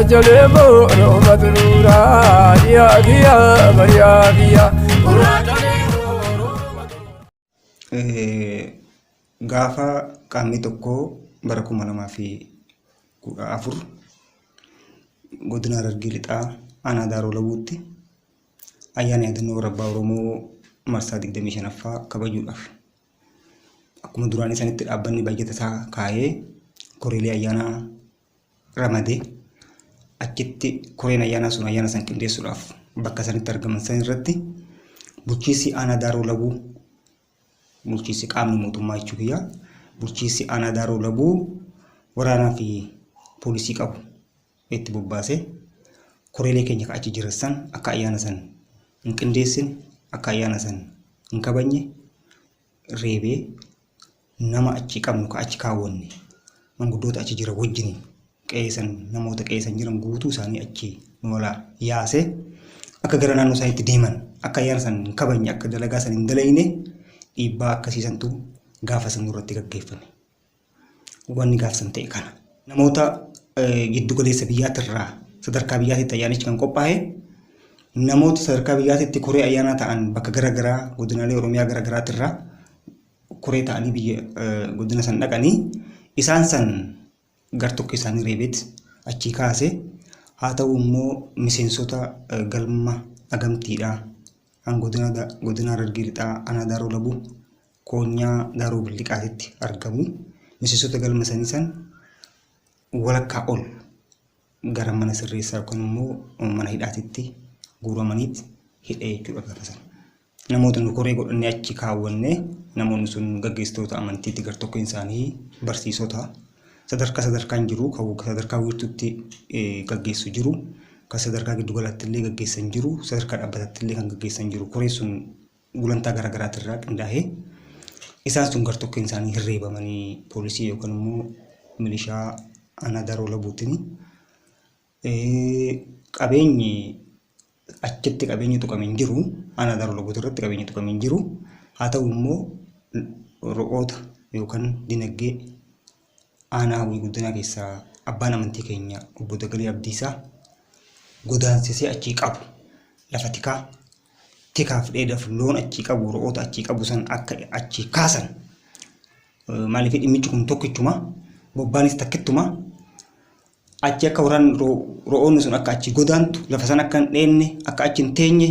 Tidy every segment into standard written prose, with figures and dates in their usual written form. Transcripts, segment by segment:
Gurraacha leeboo rooba turuuraa dhiyaa kiyya bariyaa kiyya. Gurraacha leeboo rooba turuuraa. Gaafa Qaammee 1 bara 2014 godina Harargee Lixaa aanaa Daaroo Labuutti ayyaana yaadannoo warra abbaa Oromoo marsaa 25ffaa kabajuudhaaf akkuma duraanii sanitti dhaabbanni baajata isaa kaa'ee koreelee ayyaanaa ramadee achitti koreen ayyaanaa sun ayyaana san qindeessuudhaaf bakka sanitti argaman san irratti bulchiinsi aanaa Daaroo Labuu, bulchiinsi qaamni mootummaa jechuu kiyya, bulchiinsi aanaa Daaroo Labuu waraanaa fi poolisii qabu itti bobbaasee koreelee keenya ka achi jiran san akka ayyaana san hin qindeessine, akka ayyaana san hin kabajne reebee, nama achi qabnu ka achi kaawwanne manguddoota achi jiran wajjiniin qe'ee san, namoota qe'ee san jiran guutuu isaanii achi nu walaa yaasee akka gara naannoo isaaniitti deeman, akka ayyaana san hin kabajne, akka dalagaa san hin dalayne dhiibbaa akkasii santu gaafa san nurratti gaggeeffame. Wanni gaafa san ta'e kana. Namoota giddu galeessa biyyaatirraa sadarkaa biyyaatitti ayyaanichi kan qophaa'e, namoota sadarkaa biyyaatitti koree ayyaanaa ta'an bakka gara garaa godinaalee Oromiyaa gara garaatirraa koree ta'anii biyya godina san dhaqanii isaan san gar-tokko isaanii reebeet achii kaase. Haa ta'u immoo miseensota galma agamtiidhaa kan godina Harargee Lixaa aanaa Daaroo Labuu koonyaa Daaroo Billiqaatitti argamu, miseensota galma sanii san walakkaa ol gara mana sirreessaa yookaan immoo mana hidhaatitti guuramaniit hidhe jechuudha gaafa sana. Namoota nu koree godhannee achi kaawwanne, namoonni sun gaggeessitoota amantiitti, gartokkeen isaanii barsiisota sadarkaa sadarkaan jiru, kan sadarkaa wiirtuutti gaggeessu jiru, kan sadarkaa giddugalaatti illee gaggeessan jiru, sadarkaa dhaabbataatti illee kan gaggeessan jiru. Koreen sun gulantaa garaa garaatirraa qindaa'ee isaan sun gartokkeen isaanii hirreebamanii poolisii yookaan immoo milishaa aanaa Daaroo Labuutiin. Qabeenyi achitti qabeenyi tuqame hin jiru. Aanaa Daaroo Labuuti irratti qabeenyi tuqame hin jiru. Haa ta'u immoo ro'oota yookaan dinagdee aanaa Hawwii Guddinaa keessaa abbaan amantii keenya obbo Dagalee Abdiisaa godaansisee achii qabu, lafa tikaa tikaaf dheedaaf loon achii qabu, ro'oota achii qabu san akka achii kaasan. Maaliif? Dhimmichi kun tokkichuma, bobbaanis takkittuma. Achi akka waraan ro'oonni sun akka achi godaantu, lafa san akka hin dheenne, akka achi hin teenye,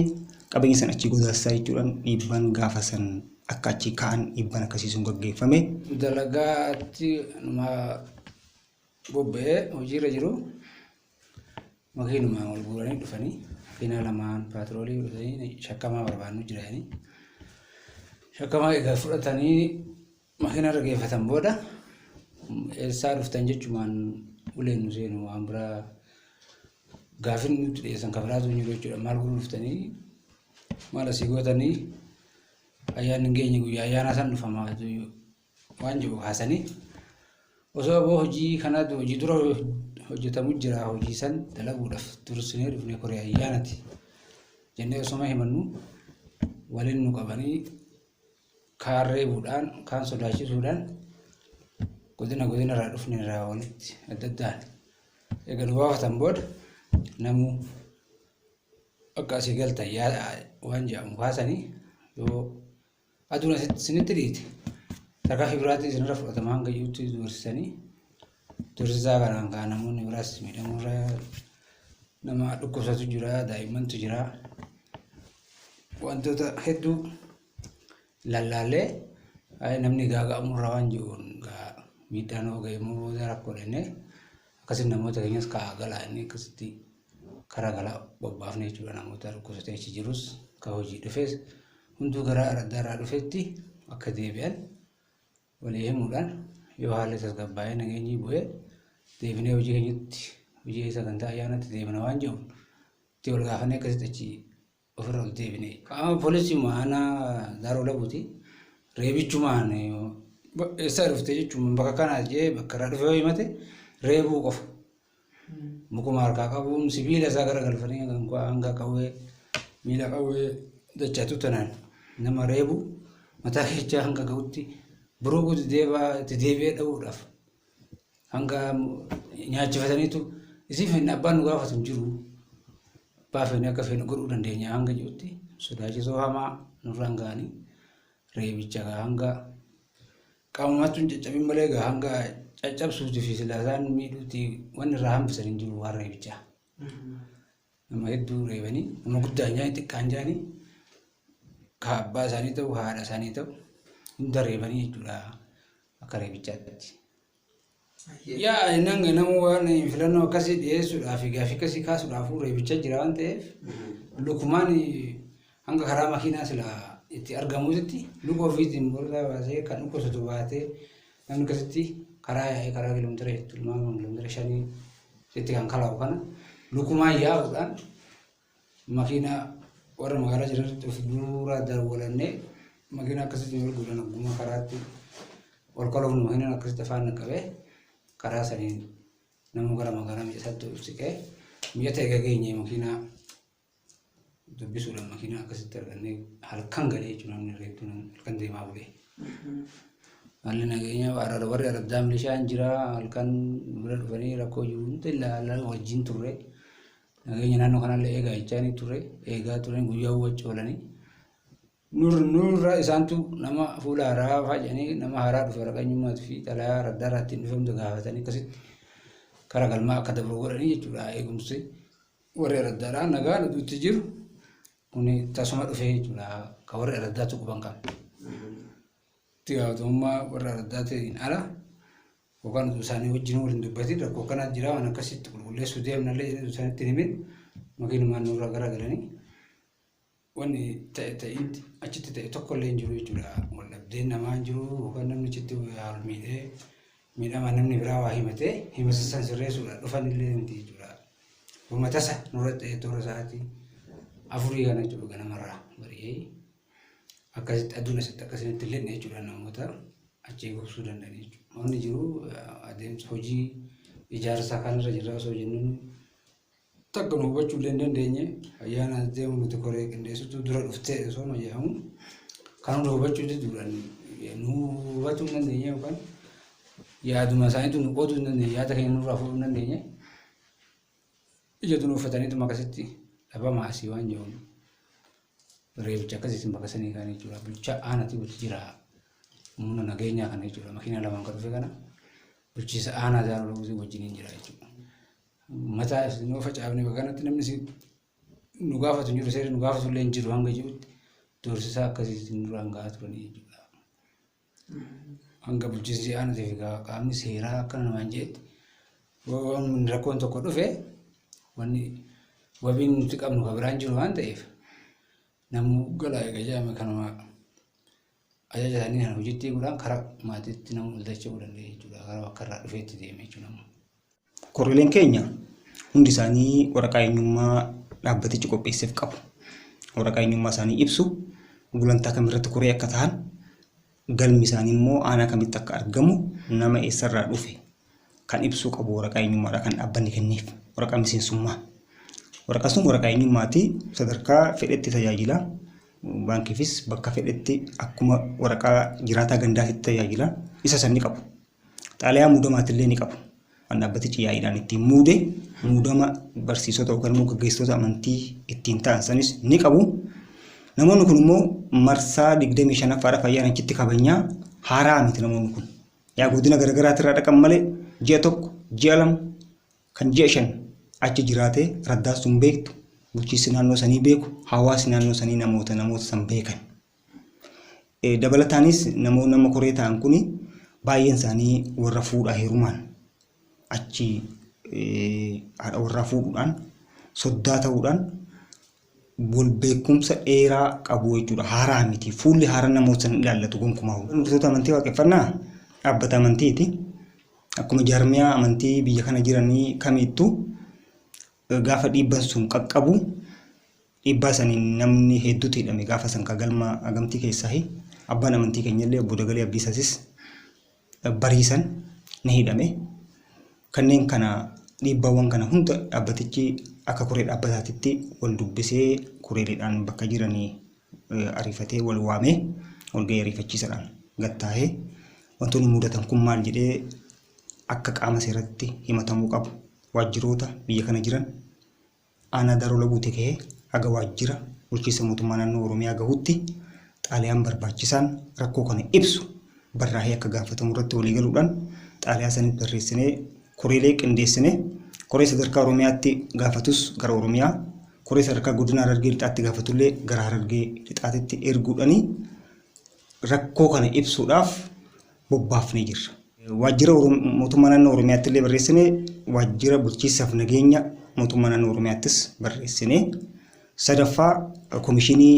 qabeenya san achi godaansisaa jechuudhaan dhiibbaan gaafa san akka achi ka'an dhiibbaan akkasii sun gaggeeffame. Dalagaatti numa bobba'ee hojiirra jiru makiinumaan wal guuranii dhufanii, makiinaa lamaan paatroolii fudhatanii shakkamaa barbaannu jiranii. Shakkamaa egaa fudhatanii makiina irra geeffatan booda eessaa dhuftan jechumaan uleen nu seenu, waan biraa gaafin nutti dhiyeessan kan biraatu hin jiru jechuudha. Maal godhuu dhuftanii? Maal asii gootanii? Ayyaanni hin geenye, guyyaa ayyaanaa san dhufama waan jedhu kaasanii, osoo aboo hojii kana hojii dura hojjetamu jira, hojii san dalaguudhaaf dursinee dhufne, koree ayyaanati jennee osoma himannu, waliin nu qabanii kaan reebuudhaan, kaan sodaachisuudhaan, godina godina irraa dhufne irraa walitti adda addaan eega nu baafatan booda namuu akka asii galtan waan jedhamu kaasanii, yoo aduun asitti isinitti dhiite tarkaanfii biraatiin isinirra fudhatama hanga iyyuutti doorsisanii, doorsisaa kanaan kaa namoonni biraas miidhamuurra, nama dhukkubsatu jira, daa'immantu jira, wantoota hedduu lallaallee namni gaaga'amurra waan jiruun miidhaan hoo ga'e immoo booda rakkoo dhennee akkasitti namoota keenyas ka'aa galaa inni akkasitti karaa galaa bobbaafne jechuudha. Namoota dhukkubsatee achi jirus, ka hojii dhufes, hunduu gara araddaa irraa dhufetti akka deebi'an walii himuudhaan, yoo haalli tasgabbaa'ee nageenyi bu'ee deebinee hojii keenyatti, hojii sagantaa ayyaanatti deebina waan jedhu itti wal gaafannee akkasitti achi ofirra ol deebine. Qaama poolisii aanaa Daaroo Labuuti. Reebichumaan eessaa dhufte jechuun, bakka kanaa jee bakka irraa dhufe yoo himate reebuu qofa. Mukuma harkaa qabuun sibiila isaa gara galfanii hanga qawwee miila qawwee dachatu tanaan nama reebu, mataa keechaa hanga ga'utti buruquu itti deebi'ee dha'uudhaaf hanga nyaachifataniitu Isin fedhni abbaan nu gaafatu hin jiru. Abbaa fedhni akka fedhni godhuu dandeenya hanga jirutti sodaachisoo hamaa nurraan ga'anii reebicha hanga qaamummaatti hin caccabin malee hanga caccabsuutii fi silaasaan miidhuutti wanni irraa hambisan hin jiru waan reebichaa. Nama hedduu reebanii nama guddaa hin jaanii xiqqaa hin jaanii ka abbaa isaanii ta'u haadha isaanii ta'u hunda reebanii jechuudha akka reebichaatti. Yaa nan nama waan filannoo akkasii dhiyeessuudhaaf gaaffii akkasii kaasuudhaaf reebicha jira waan ta'eef lukumaan hanga karaa makiinaa silaa itti argamuutti luka ofiitiin borsaa baasee kan dhukkubsatu baatee namni akkasitti karaa yaa'ee karaa kiiloomeetira tilmaama kiiloomeetira 5 sitti kan kalaa'u kana lukumaan yaa'uudhaan makiinaa warra magaalaa jiranitti of dura dawwalannee makiinaa akkasitti wal guutan ogummaa karaatti ol kaloofnu makiinaan akkasitti afaan qabee karaa saniin namuu gara magaalaa miidhagsaatti ol siqee mi'a ta'e gageenye makiinaa dubbisuudhaan makiinaa akkasitti argannee halkan galee jechuudha namni reettuu halkan deemaa bulee. Haalli nageenyaa warri araddaa milishaan jira halkan bira dhufanii rakkoo jiru hunda ilaalaa wajjin turre nageenya naannoo kanallee eegaa jechaa turre eegaa turan guyyaa wacce oolanii. Nurra isaantu nama fuula haaraa fa'aa jedhanii nama haaraa dhufe waraqaa fi xalayaa araddaa irraa ittiin dhufamtu gaafatanii akkasitti karaa galmaa akka dabru godhanii jechuudha eegumsi warri araddaadhaa nagaan itti jiru kun tasuma dhufee jechuudha kan warri araddaatu quban qaba. Itti gaafatamummaa warra araddaatiin ala yookaan utuu isaanii wajjin waliin dubbatiin rakkoo akkanaa jira waan akkasitti qulqulleessuu deemnallee jedhanii isaanitti himin makiinumaan nurra garagalanii wanni ta'e ta'in achitti ta'e tokkollee hin jiru jechuudha. Waldhabdeen namaa hin jiru yookaan namni achitti wal miidhee miidhama namni biraa waa himatee himata san sirreessuudha dhufan illee miti jechuudha. Uummata tasa nurra ta'e toora sa'aatii 4 kana jechuudha ganamarraa bari'ee akkasitti aduun asitti akkasinitti illee jechuudha namoota achi gogsuu danda'an jechuudha. Wanni jiru adeemsa hojii ijaarsaa kanarra jirra osoo jennuun takka nu hubachuu illee hin dandeenye ayyaana deemu nuti koree qindeessitu dura dhuftee osoo jedhamu kan hunda hubachuu diduudhaan nu hubachuu hin dandeenye yookaan yaaduma isaaniitu nu qooduu hin dandeenye yaada keenya nurraa fuudhuu hin dandeenye ija nu uffataniituma akkasitti dhabama asii waan jedhuun reebicha akkasitti bakka sanii kan jechuudha. Bulchaa aanatti bulchi jira humna nageenyaa kana jechuudha. Makiinaa lamaan kan dhufe kana bulchiisa aanaa Daaroo Labuutii wajjiniin jira jechuudha. Mataa nu facaafne bakka kanatti namni nu gaafatu hin jiru seerri nu gaafatu illee hin jiru hanga jirutti doorsisaa akkasitti nurraan gahaa turanii jechuudha. Hanga bulchiinsi aanaa fi qaamni seeraa akkana namaan jedhetti rakkoon tokko dhufe wanni wabiin nuti qabnu kan biraan jiru waan ta'eef namuu galaa eega jedhame kanuma ajaja isaanii kana hojiitti eeguudhaan karaa maatiitti nama ol dacha'uu danda'e jechuudha. Karaa bakka irraa dhufeetti deeme jechuudha. Korriileen keenya hundi isaanii waraqaa eenyummaa dhaabbatichi qopheesseef qabu. Waraqaa eenyummaa isaanii ibsu gulantaa kamirratti koree akka ta'an galmi isaanii immoo aanaa kamitti akka argamu nama eessarraa dhufe kan ibsuu qabu waraqaa eenyummaadha kan dhaabbanni kenneef waraqaa miseensummaa. Waraqaan sun waraqaa eenyummaati sadarkaa fedhetti tajaajila. Baankiifis bakka fedhetti akkuma waraqaa jiraataa gandaatitti tajaajila. Isa san ni qabu. Xaalayaa muudamaatillee ni qabu. Waan dhaabbatichi yaa'iidhaan ittiin muude muudama barsiisota yookaan immoo gaggeessitoota amantii ittiin ta'an sanis ni qabu. Namoonni kun immoo marsaa 25ffaadhaaf ayyaana achitti kabajnaa haaraa miti namoonni kun. Yaa godina garaagaraatirraa dhaqan malee ji'a 1, ji'a 2 kan ji'a 5 achi jiraatee raddaan sun beektu bulchiinsi naannoo sanii beeku hawaasni naannoo sanii namoota namoota san beekan. Dabalataanis namoonni amma koree ta'an kuni baay'een isaanii warra fuudhaa heerumaan achi haadha warraa fuudhuudhaan soddaa ta'uudhaan wal beekumsa dheeraa qabu jechuudha. Haaraa miti. Fuulli haaraan namoota sana ilaallatu gonkumaa. Hordoftoota amantii waaqeffannaa dhaabbata amantiiti. Akkuma jaarmiyaa amantii biyya kana jiranii kamiittuu gaafa dhiibban sun qaqqabu dhiibbaa saniin namni hedduutu hidhame gaafa san ka galma agamtii keessaa abbaan amantii keenyallee obbo Dagalee Abdiisasis bariisan ni hidhame. Kanneen kana dhiibbaawwan kana hunda dhaabbatichi akka koree dhaabbataatitti wal dubbisee koreeleedhaan bakka jiranii ariifatee wal waamee walgahii ariifachiisaadhaan gattaa'ee wantoonni mudatan kun maal jedhee akka qaama seeratti himatamuu qabu. Waajjiroota biyya kana jiran aanaa Daaroo Labuutii ka'ee haga waajjira bulchiinsa mootummaa naannoo Oromiyaa gahutti xaalayaan barbaachisaan rakkoo kana ibsu barraa'ee akka gaafatamu irratti walii galuudhaan xaalayaa sanis barreessinee koreelee qindeessinee koree sadarkaa Oromiyaatti gaafatus gara Oromiyaa, koree sadarkaa godina Harargee Lixaatti gaafatullee gara Harargee Lixaatitti erguudhani rakkoo kana ibsuudhaaf bobbaafnee jirra. Waajjira mootummaa naannoo Oromiyaatti illee barreessine, waajjira bulchiinsaaf nageenya mootummaa naannoo Oromiyaattis barreessine, sadaffaa komishinii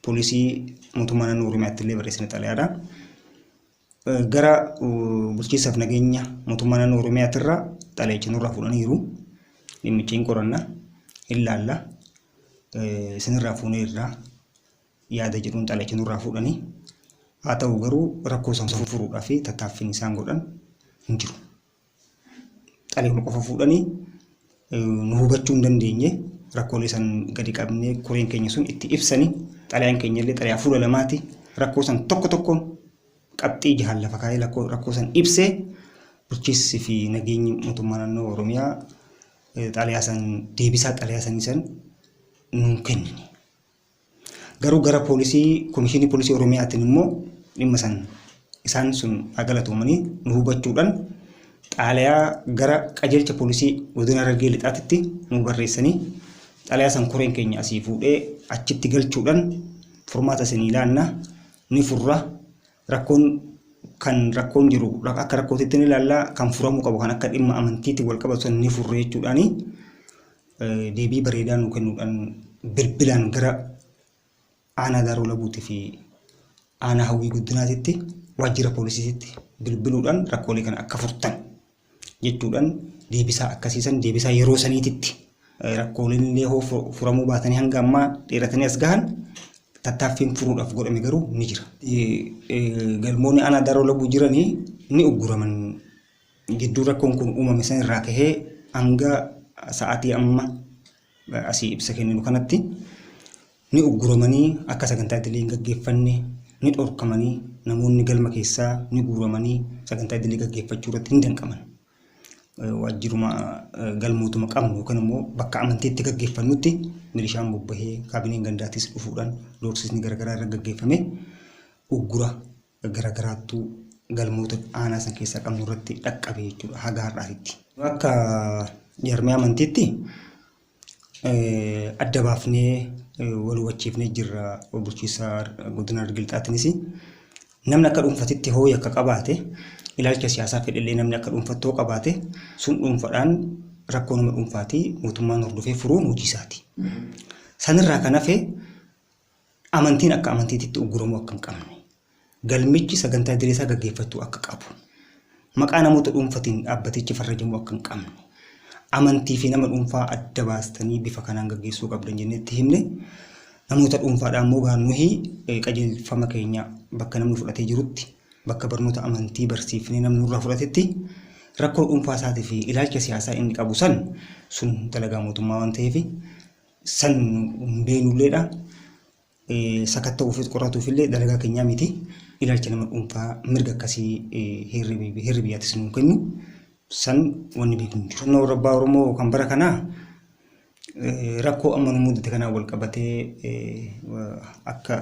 poolisii mootummaa naannoo Oromiyaatti illee barreessine xalayaadha. Gara bulchiinsaaf nageenya mootummaa naannoo Oromiyaatirraa xalayicha nurraa fuudhaniiru. Dhimmicha hin qoranna, hin laalla, isinirraa fuuneerra yaada jedhuun xalayicha nurraa fuudhanii. Haa ta'u garuu rakkoo san furuudhaaf tattaaffiin isaan godhan hin jiru. Xalayuma qofa fuudhanii nu hubachuu hin dandeenye. Rakkoolee san gadi qabnee koreen keenya sun itti ibsanii, xalayaan keenya illee xalayaa fuula lamaati, rakkoo san tokko tokkoon qabxii jahan lafa kaa'ee rakkoo san ibsee, bulchiinsi fi nageenyi mootummaa naannoo Oromiyaa xalayaa san deebisaa xalayaa sanii san nuun kennine. Garuu gara poolisii komishinii poolisii Oromiyaatiin immoo dhimma san isaan sun haa galatoomanii nu hubachuudhaan xaalayaa gara qajeelcha poolisii godina Harargee Lixaatitti nu barreessanii, xalayaa san koreen keenya asii fuudhee achitti galchuudhaan furmaata isinii laanna, ni furra, rakkoon kan rakkoon jiru akka rakkootitti ni ilaalla, kan furamuu qabu kan akka dhimma amantiitiin wal qabatu san ni furre jechuudhaani deebii bareedaa nu kennuudhaan bilbilaan gara aanaa Daaroo Labuutii fi aanaa Hawwii Guddinaatitti waajjira poolisiitti bilbiluudhaan rakkoolee kana akka furtan jechuudhaan deebisaa akkasiisan deebisaa yeroo saniititti rakkooleen illee hoo furamuu baatanii hanga ammaa dheeratanii as gahan, tattaaffiin furuudhaaf godhame garuu ni jira. Galmoonni aanaa Daaroo Labuu jiranii ni ugguraman. Gidduu rakkoon kun uumame san irraa kahee hanga sa'aatii amma asii ibsa kenninu kanatti ni ugguramanii, akka sagantaa idilee hin gaggeeffanne ni dhorkamanii, namoonni galma keessaa ni guuramanii, sagantaa idilee gaggeeffachuu irratti hin danqaman. Waajjiruma galmootuma qabnu yookaan immoo bakka amantiitti gaggeeffannutti milishaan bobbahee, kaabineen gandaatis dhufuudhaan doorsisni garaagaraa irra gaggeeffame, uggura garagaraattu galmoota aanaa san keessaa qabnu irratti dhaqqabe jechuudha haga har'aatitti. Akka jaarmiyaa amantiitti adda baafnee wal hubachiifnee jirra. Bulchiinsa godina Harargee Lixaatiinis namni akka dhuunfatitti hoo yakka qabaate, ilaalcha siyaasaa fedhellee namni akka dhuunfatti hoo qabaate, sun dhuunfadhaan rakkoo nama dhuunfaati, mootummaan hordofee furuun hojii isaati. Sanirraa kan hafe amantiin akka amantiititti ugguramuu akka hin qabne, galmichi sagantaa idilee isaa gaggeeffachuu akka qabu, maqaa namoota dhuunfatiin dhaabbatichi farrajamuu akka hin qabne, amantii fi nama dhuunfaa adda baastanii bifa kanaan gaggeessuu qabdan jennee itti himne. Namoota dhuunfaadhaan immoo gaa nuyi qajeelfama keenya bakka namni fudhatee jirutti, bakka barnoota amantii barsiifnee namni nurraa fudhatetti, rakkoo dhuunfaa isaatii fi ilaalcha siyaasaa inni qabu san sun dalagaa mootummaa waan ta'eef san hin beeknulleedha. Sakatta'uufis qoratuufillee dalagaa keenyaa miti. Ilaalcha nama dhuunfaa mirga akkasii heerri biyyaattis nuu kennu san wanni beeknu hin jiru. Sirna warra abbaa Oromoo kan bara kanaa rakkoo amma nu mudate kanaan wal qabatee akka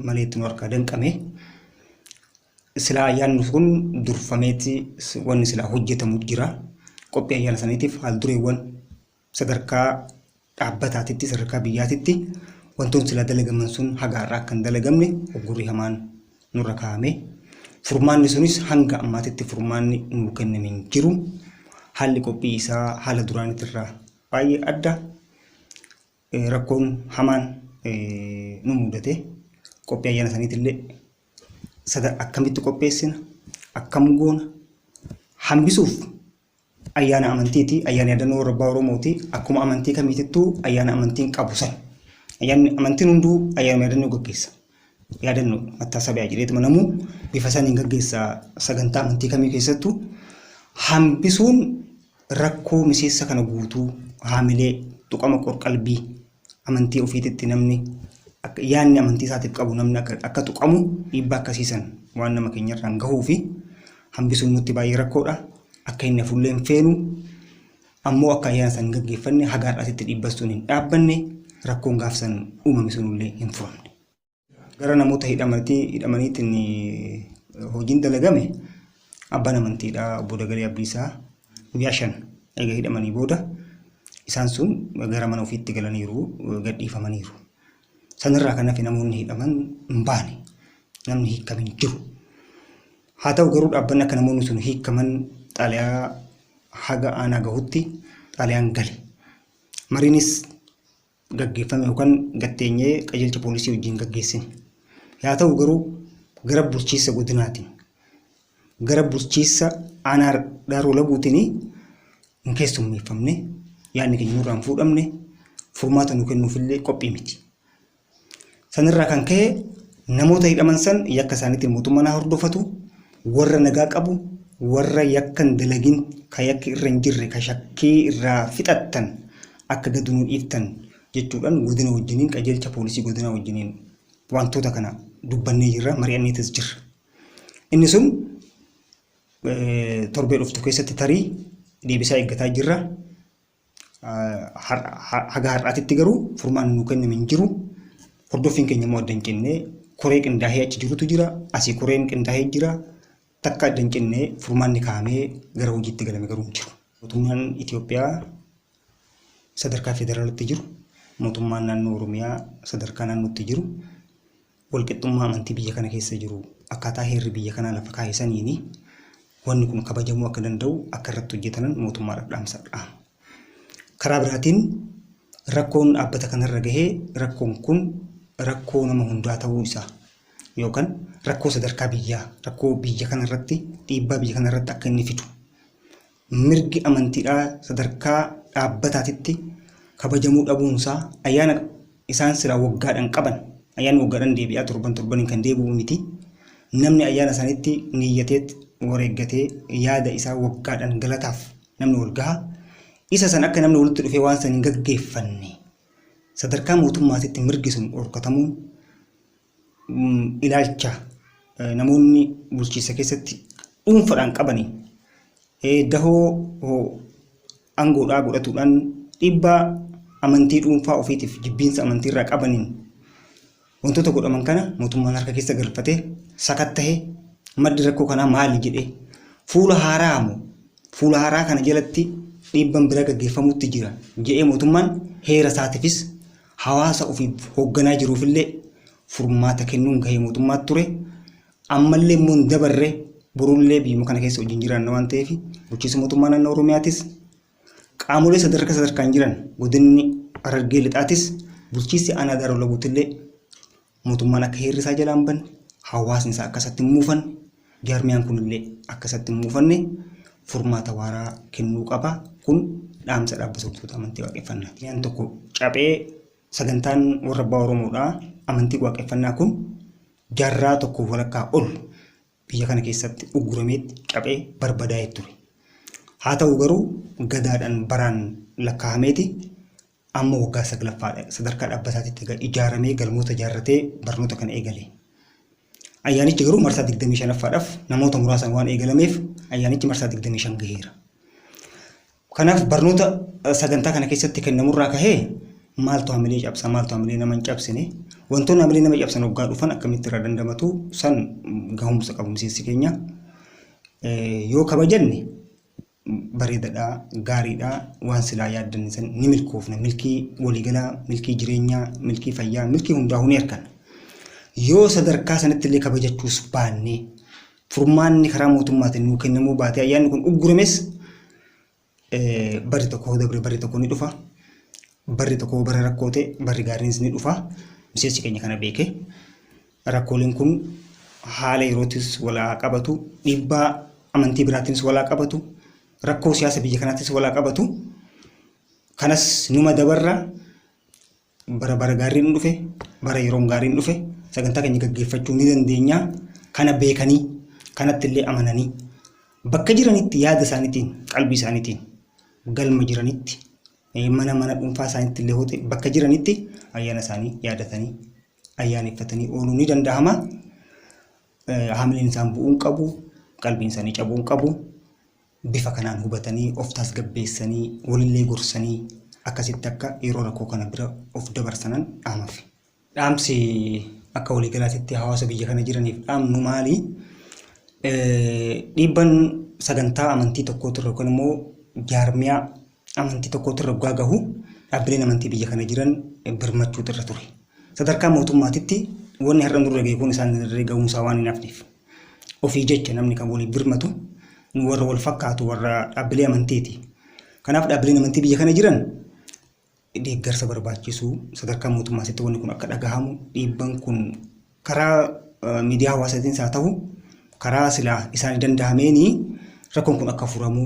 maleetti nu harkaa danqame. Silaa ayyaanni kun durfameeti wanni silaa hojjetamu jira. Qophii ayyaana saniitiif haal dureewwan sadarkaa dhaabbataatitti, sadarkaa biyyaatitti wantoonni silaa dalagaman sun haga har'aa akka hin dalagamne uggurri hamaan nurra kaa'ame. Furmaanni sunis hanga ammaatitti furmaanni nuu kenname hin jiru. Haalli qophii isaa haala duraanitirraa baay'ee adda. Rakkoon hamaan nu mudate. Qophii ayyaana saniitillee sada akkamitti qopheessina, akkam goona hambisuuf ayyaana amantiiti, ayyaana yaadannoo warra abbaa Oromooti. Akkuma amantii kamiitittuu ayyaana amantiin qabu san. Ayyaanni amantiin hunduu ayyaana yaadannoo gaggeessa. Yaadannoo mattaasabiyaa jedheetuma namuu bifa saniin gaggeessa sagantaa amantii kamii keessattuu. Hambisuun rakkoo miseensa kana guutuu haamilee tuqama qorqalbii amantii ofiititti namni akka yaadni amantii isaatiif qabu namni akka tuqamu dhiibbaa akkasiisan waan nama keenyarraan gahuu fi hambisuun nutti baay'ee rakkoodha. Akka inni hafullee hin feenu. Ammoo akka ayyaana san hin gaggeeffanne haga har'aatitti dhiibbasuun hin dhaabbanne, rakkoon gaafsan uumame sunillee hin furamne. Gara namoota hidhamaniitiin hojiin dalagame, abbaan amantiidhaa obbo Dagalee Abdiisaa guyyaa 5 eega hidhamanii booda isaan sun gara mana ofiitti galaniiru, gadhiifamaniiru. Sanirraa kan hafe namoonni hidhaman hin baane. Namni hiikkame hin jiru. Haa ta'u garuu dhaabbanni akka namoonni sun hiikkaman xaaliyaa haga aanaa gahutti xaaliyaan gale. Mariinis gaggeeffame yookaan gatteenyee qajeelcha poolisii wajjin gaggeessine. Haa ta'u garuu gara bulchiinsa godinaatiin, gara bulchiinsa aanaa Daaroo Labuutiin hin keessummeeffamne, yaadni keenya nurraa hin fuudhamne, furmaata nu kennuufillee qophii miti. Sanirraa kan ka'e namoota hidhaman san yakka isaaniitiin mootummaan haa hordofatu, warra nagaa qabu, warra yakka hin dalagin, ka yakki irra hin jirre, ka shakkii irraa fixattan akka gadi nu dhiiftan jechuudhaan godina wajjiniin, qajeelcha poolisii godinaa wajjiniin wantoota kana dubbannee jirra, mari'anneetis jirra. Inni sun torbee dhuftu keessatti tarii deebisaa eeggataa jirra. Haga har'aatitti garuu furmaanni nu kenname hin jiru. Hordoffiin keenya immoo adda hin cinne, koree qindaa'ee achi jirutu jira. Asii koreen qindaa'ee jira. Takka adda hin cinne, furmaanni kaa'amee gara hojiitti galame garuu hin jiru. Mootummaan Itoophiyaa sadarkaa federaalaatti jiru, mootummaan naannoo Oromiyaa sadarkaa naannootti jiru, walqixxummaa amantii biyya kana keessa jiru akkaataa heerri biyya kanaa lafa kaa'e saniini wanni kun kabajamuu akka danda'u akka irratti hojjetanan mootummaadhaaf dhaamsa dhaama. Karaa biraatiin rakkoon dhaabbata kanarra gahee, rakkoon kun rakkoo nama hundaa ta'uu isaa yookaan rakkoo sadarkaa biyyaa, rakkoo biyya kanarratti, dhiibbaa biyya kanarratti akka inni fidu, mirgi amantiidhaa sadarkaa dhaabbataatitti kabajamuu dhabuunsaa, ayyaana isaan silaa waggaadhaan qaban, ayyaanni waggaadhaan deebi'aa, torban torbaniin kan deebi'u miti, namni ayyaana isaaniitti niyyateet wareeggatee yaada isaa waggaadhaan galataaf namni wal gaha, isa san akka namni walitti dhufee waan san hin gaggeeffanne sadarkaa mootummaatitti mirgi sun dhorkatamuun, ilaalcha namoonni bulchiinsa keessatti dhuunfaadhaan qabanii dahoo aangoodhaa godhatuudhaan dhiibbaa amantii dhuunfaa ofiitiif jibbiinsa amantiirraa qabaniin wantoota godhaman kana mootummaan harka keessa galfatee sakattahee, maddi rakkoo kanaa maali jedhee, fuula haaraa moo fuula haaraa kana jalatti dhiibban biraa gaggeeffamutti jira jedhee, mootummaan heera isaatiifis hawaasa ofiif hoogganaa jiruufillee furmaata kennuun gahee mootummaa ture. Ammallee immoo hin dabarre, borullee biyyuma kana keessa wajjin jiraanna waan ta'eef, bulchiinsa mootummaa naannoo Oromiyaatis, qaamolee sadarkaa sadarkaan jiran, godinni Harargee Lixaatis, bulchiinsi aanaa Daaroo Labuutillee, mootummaan akka heerri isaa jalaa hin banne, hawaasni isaa akka isatti hin muufanne, jaarmiyaan kunillee akka isatti hin muufanne furmaata waaraa kennuu qaba. Kun dhaamsa dhaabbata hordoftoota amantii waaqeffannaati. Jaarmiyaan tokko caphee sagantaan warra abbaa Oromoodhaa amantii waaqeffannaa kun jaarraa tokko walakkaa ol biyya kana keessatti ugguramee, caphee barbadaa'ee ture. Haa ta'u garuu gadaadhaan baraan lakkaa'ameeti amma waggaa saglaffaadha sadarkaa dhaabbataatitti ijaaramee, galmoota ijaarratee barnoota kana eegale. Ayyaanichi garuu marsaa 25ffaadhaaf namoota muraasaan waan eegalameef ayyaanichi marsaa 25 gaheera. Kanaaf barnoota sagantaa kana keessatti kennamurraa kahee maaltu hamilee cabsa, maaltu hamilee nama hin cabsine, wantoonni hamilee nama cabsan waggaa dhufan akkamitti irraa dandamatu, san gahumsa qabu miseensi keenya yoo kabajanne bareedadha, gaariidha, waan silaa yaaddanne san ni milkoofna, milkii waliigalaa, milkii jireenyaa, milkii fayyaa, milkii hundaa'uu ni arganna. Yoo sadarkaa sanatti illee kabajachuus baanne, furmaanni karaa mootummaatiin nuu kennamuu baatee ayyaanni kun uggurames, barri tokko dabre barri tokko ni dhufa. Barri tokko bara rakkoo ta'e, barri gaariinis ni dhufa. Miseensi keenya kana beeke. Rakkooleen kun haala yerootis walaa qabatu, dhiibbaa amantii biraatiinis walaa qabatu, rakkoo siyaasa biyya kanaattis walaa qabatu. Kanas numa dabarra, bara bara gaariin dhufe, bara yeroon gaariin dhufe sagantaa keenya gaggeeffachuu ni dandeenya. Kana beekanii, kanatti illee amananii, bakka jiranitti yaada isaaniitiin, qalbii isaaniitiin, galma jiranitti, mana mana dhuunfaa isaaniitti illee hoote, bakka jiranitti ayyaana isaanii yaadatanii ayyaaneffatanii ooluu ni danda'ama. Hamileen isaan bu'uu hin qabu, qalbiin isaanii cabuu hin qabu. Bifa kanaan hubatanii of tasgabbeessanii walillee gorsanii akkasitti akka yeroo rakkoo kana bira of dabarsanan dhaamaf. Dhaamsi akka waliigalaatitti hawaasa biyya kana jiraniif dhaamnu maali? Dhiibban sagantaa amantii tokkootirra yookaan immoo jaarmiyaa amantii tokkootirra waggaa gahu dhaabbileen amantii biyya kana jiran birmachuutu irra ture. Sadarkaa mootummaatitti wanni har'a nurra gahe kun isaan irra gahumsaa waan hin hafneef. Ofii jecha namni kan waliif birmatu nu warra wal fakkaatu warra dhaabbilee amantiiti. Kanaaf dhaabbileen amantii biyya kana jiran deeggarsa barbaachisu sadarkaa mootummaatitti wanni kun akka dhagahamu dhiibban kun karaa miidiyaa hawaasaatiin haa ta'u karaa silaa isaanii danda'ameeni rakkoon kun akka furamu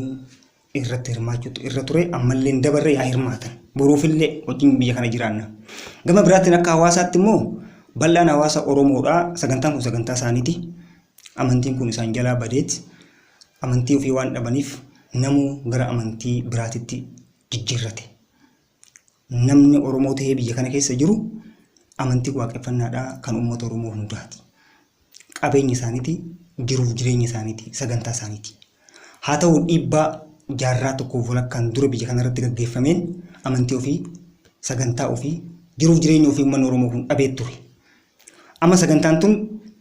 irratti hirmaachuutu irra ture. Ammallee hin dabarre, yaa hirmaatan, boruufillee wajjin biyya kana jiraanna. Gama biraatiin akka hawaasaatti immoo bal'aan hawaasa Oromoodha. Sagantaan kun sagantaa isaaniiti. Amantiin kun isaan jalaa badeet amantii ofii waan dhabaniif namuu gara amantii biraatitti jijjiirrate. Namni Oromoo ta'ee biyya kana keessa jiru amantii waaqeffannaadhaa kan uummata Oromoo hundaati. Qabeenya isaaniiti, jiruuf jireenya isaaniiti, sagantaa isaaniiti. Haa ta'u, dhiibbaa jaarraa tokkoof walakkaan dura biyya kana irratti gaggeeffameen amantii ofii, sagantaa ofii, jiruuf jireenya ofii uummanni Oromoo kun dhabee ture. Amma sagantaan tun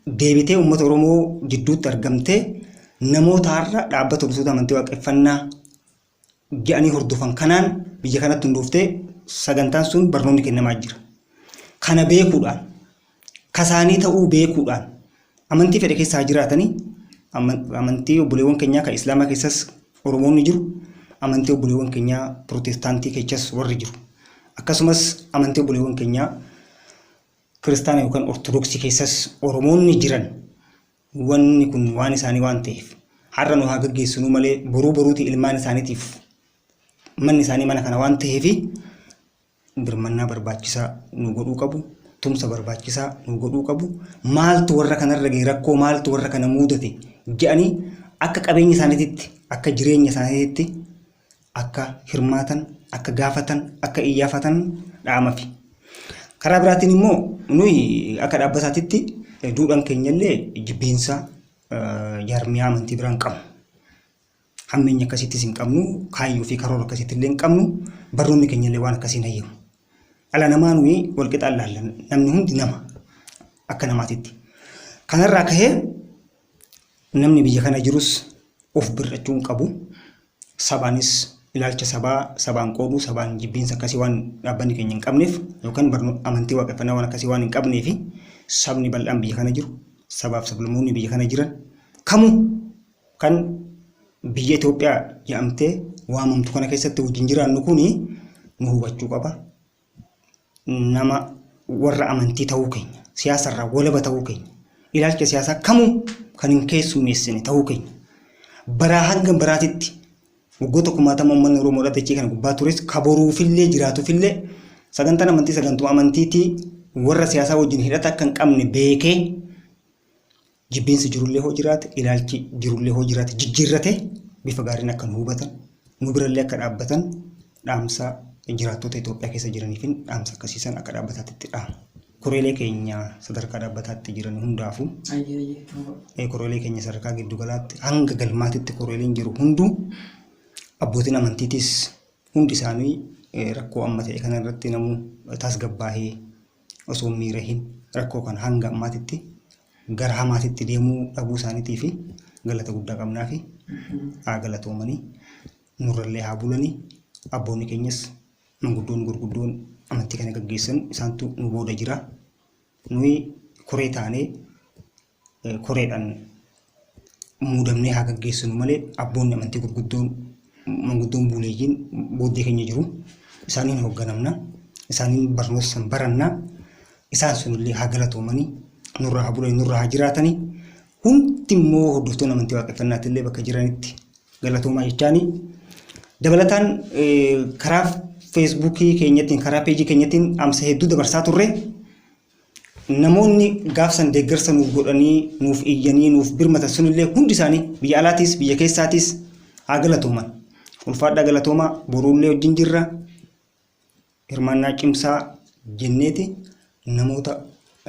deebitee uummata Oromoo jidduutti argamtee namoota har'a dhaabbata hordoftoota amantii waaqeffannaa jedhanii hordofan kanaan biyya kanatti hundooftee sagantaan sun barnoonni kennamaa jira. Kana beekuudhaan, kasaanii ta'uu beekuudhaan, amantii fedhe keessa haa jiraatanii, amantii obboleewwan keenyaa kan Islaamaa keessas Oromoonni jiru, amantii obboleewwan keenyaa Pirootestaantii keessas warri jiru, akkasumas amantii obboleewwan keenyaa Kiristaana yookaan Ortodoksii keessas Oromoonni jiran, wanni kun waan isaanii waan ta'eef har'a nu haa gaggeessinuu malee boruu boruuti ilmaan isaaniitiif manni isaanii mana kana waan ta'eef birmannaa barbaachisaa nu godhuu qabu, tumsa barbaachisaa nu godhuu qabu. Maaltu warra kanarra ga'e, rakkoo maaltu warra kana muudate jedhanii akka qabeenya isaaniititti, akka jireenya isaaniititti akka hirmaatan, akka gaafatan, akka iyyaafatan dhaamafi. Karaa biraatiin immoo nuyi akka dhaabbataatitti duudhaan keenyallee jibbiinsa jaarmiyaa amantii biraan qabnu. Hammeenya akkasiittis hin qabnu, kaayyoo fi karoora akkasiitti illee hin qabnu, barnoonni keenyallee waan akkasii hin hayyamu. Dhala namaa nuyi wal qixaan laalla, namni hundi nama akka namaatitti. Kanarraa kahee namni biyya kana jirus of bir'achuu hin qabu. Sabaanis ilaalcha sabaa sabaan qooduu, sabaan jibbiinsa akkasii waan dhaabbanni keenya hin qabneef yookaan amantii waaqeffannaa waan akkasii waan hin qabneef, sabni bal'aan biyya kana jiru, sabaaf sablammoonni biyya kana jiran kamuu kan biyya Itoophiyaa jedhamtee waamamtu kana keessatti wajjin jiraannu kuni nu hubachuu qaba. Nama warra amantii ta'uu keenya, siyaasarraa walaba ta'uu keenya, ilaalcha siyaasaa kamuu kan hin keessummeessine ta'uu keenya, baraa hanga baraatitti waggoota kumaatama uummanni Oromoodha dachee kana gubbaa tures ka boruufillee jiraatufillee sagantaan amantii sagantuma amantiitii warra siyaasaa wajjin hidhata akka hin qabne beekee, jibbiinsi jirullee hoo jiraate, ilaalchi jirullee hoo jiraate, jijjiirrate bifa gaariin akka nu hubatan, nu birallee akka dhaabbatan dhaamsa jiraattota Itoophiyaa keessa jiraniif dhaamsa akkasiisan akka dhaabbataatti dhaama. Koreelee keenya sadarkaa dhaabbataatti jiran hundaafuu, koreelee keenya sadarkaa giddugalaatti hanga galmaatitti koreeleen jiru hunduu, abbootiin amantiitis hundi isaanii, rakkoo amma ta'e kana irratti namuu tasgabbaahee osoo hin miirahin rakkoo kana hanga ammaatitti gara hamaatitti deemuu dhabuu isaaniitii fi galata guddaa qabnaa fi haa galatoomanii, nurrallee haa bulanii. Abboonni keenyas, manguddoon gurguddoon amantii kana gaggeessan isaantu nu booda jira. Nuyi koree taanee koreedhaan muudamnee haa gaggeessinu malee abboonni amantii gurguddoon, manguddoon buleeyyiin booddee keenya jiru. Isaaniin hoogganamna. Isaaniin barnoota san baranna. Isaan sunillee haa galatoomanii, nurraa haa bulanii, nurraa haa jiraatanii. Hundi immoo hordoftoonni amantii waaqeffannaatti illee bakka jiranitti galatoomaa jechaanii. Dabalataan karaa feesbuukii keenyattiin, karaa peejii keenyattiin dhaamsa hedduu dabarsaa turre. Namoonni gaafsan deeggarsa nuuf godhanii, nuuf iyyanii, nuuf birmatan sunillee hundi isaanii biyya alaatis biyya keessaatis haa galatooman. Ulfaadhaa, galatoomaa, boruullee wajjin jirra. Hirmaannaa cimsaa jenneeti namoota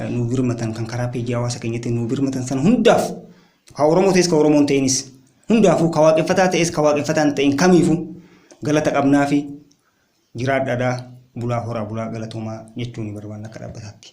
nuuf birmatan kan karaa peejii hawaasa keenyatti nuuf birmatan sana hundaaf, haa Oromoo ta'es ka Oromoo hin ta'inis. Hundaafuu ka waaqeffataa ta'es ka waaqeffataa hin ta'in kamiifuu galata qabnaa fi jiraadhaadhaa bulaa horaa bulaa galatoomaa jechuu ni barbaanna akka dhaabbataatti.